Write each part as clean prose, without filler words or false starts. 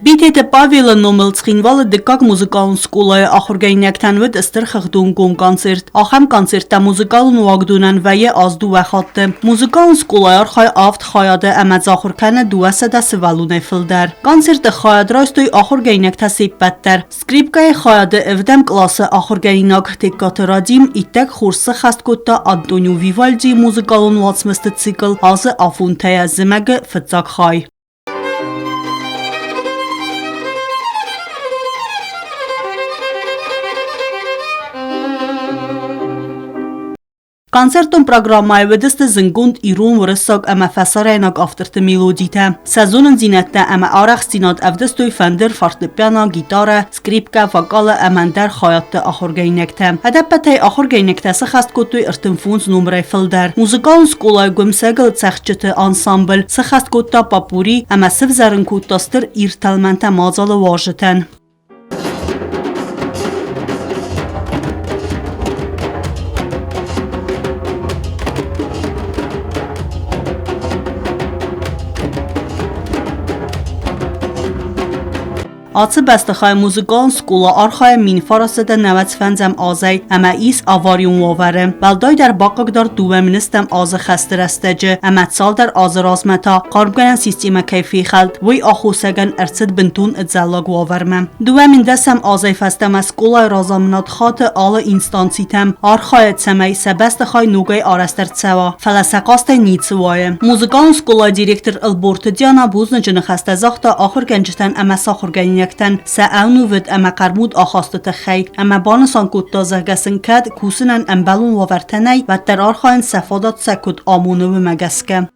Битеты Павелы номыл Цхинвалы дыккаг музыкалон скъолайы ахуыргӕнинӕгтӕн уыд стыр хыгъдон гом концерт. Ахӕм концерттӕ музыкалон уагдонӕн вӕййы аз дыууӕ хатты. Музыкалон скъолайы архайы авд хайады ӕмӕ дзы ахуыр кӕны 200 сывӕллонӕй фылдӕр. Концерты хайад райстой ахуыргӕнинӕгтӕ се ппӕт дӕр. Скрипкӕйы хайады ӕвдӕм къласы ахуыргӕнинаг Тегкаты Радим иттӕг хорз сӕххӕст кодта Антонио Вивальдийы музыкалон уацмысты цикл Азы афонтӕ зымӕгы фыццаг хай. Концертон программӕйы уыдысты зындгонд ирон, уырыссаг ӕмӕ фӕсарӕйнаг авторты мелодитӕ. Сӕ зонындзинӕдтӕ ӕмӕ арӕхстдзинад ӕвдыстой фӕндыр, фортепиано, гитарӕ, скрипкӕ, вокалы ӕмӕ ӕндӕр хайадты ахуыргӕнинӕгтӕ. Ӕдӕппӕтӕй ахуыргӕнинӕгтӕ сыхӕст кодтой 35 номырӕй фылдӕр. Музыкалон скъолайы гуымсӕгыл цӕгъдджыты ансамбль сыхӕст кодта попурри ӕмӕ сывзӕрын кодта стыр ирд тӕлмӕнтӕ мадзалы уазджытӕн. Ацы бӕстыхайы музыкалон скъола архайы 1995 азӕй ӕмӕ ис аварион уавӕры. Уӕлдайдӕр бахъыгдард дыууӕ министӕм азы хӕсты рӕстӕджы ӕмӕ цалдӕр азы размӕ та хъармгӕнӕн системӕ кӕй фехӕлд, уый аххосагӕн ӕрцыд бынтон ӕдзӕллаг уавӕрмӕ. 2010 азӕй фӕстӕмӕ скъолайы разамынад хаты алы инстанцитӕм, архайы, цӕмӕй сӕ бӕстыхай ногӕй арӕзт ӕрцӕуа, фӕлӕ сӕ хъастӕй ницы уайы. Музыкалон скъолайы директор Ӕлборты Диана бузныджы ныхӕстӕ загъта ахуыргӕнджытӕн ӕмӕ сӕ ахуыргӕнинӕгтӕн сӕ ӕнувыд ӕмӕ хъӕрмуд ахасты тыххӕй ӕмӕ банысан кодта, зӕгъгӕ сын кӕд кусынӕн ӕмбӕлон уавӕртӕ нӕй, уӕддӕр архайынц сӕ фадат сӕ куыд амоны, уымӕ гӕсгӕ.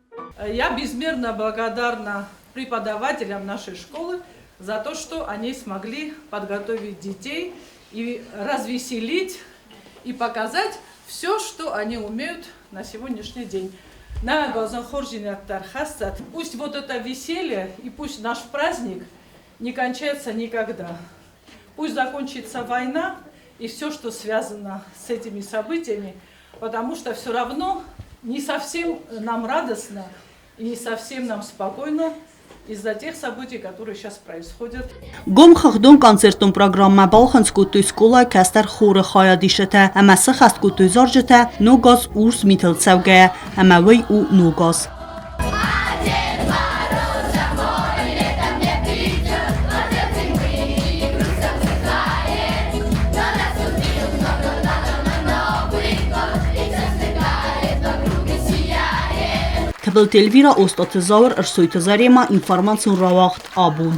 Я безмерно благодарна преподавателям нашей школы за то, что они смогли подготовить детей и развеселить, и показать все, что они умеют на сегодняшний день. Нӕ уӕ хорздзинӕдтӕ ӕрхӕссӕд. Пусть вот это веселье и пусть наш праздник не кончается никогда. Пусть закончится война и все, что связано с этими событиями, потому что все равно не совсем нам радостно и не совсем нам спокойно из-за тех событий, которые сейчас происходят. Гом хыгъдон концертон программӕ балхынцъ кодтой скъолайы кӕстӕр хоры хайадисджытӕ ӕмӕ сыхӕст кодтой зарджытӕ Ног аз урс митыл цӕугӕйӕ ӕмӕ уый у ног аз. Тыбылты Эльвира, Остъаты Зауыр, Ӕрсойты Зарема, информацион рауагъд абон.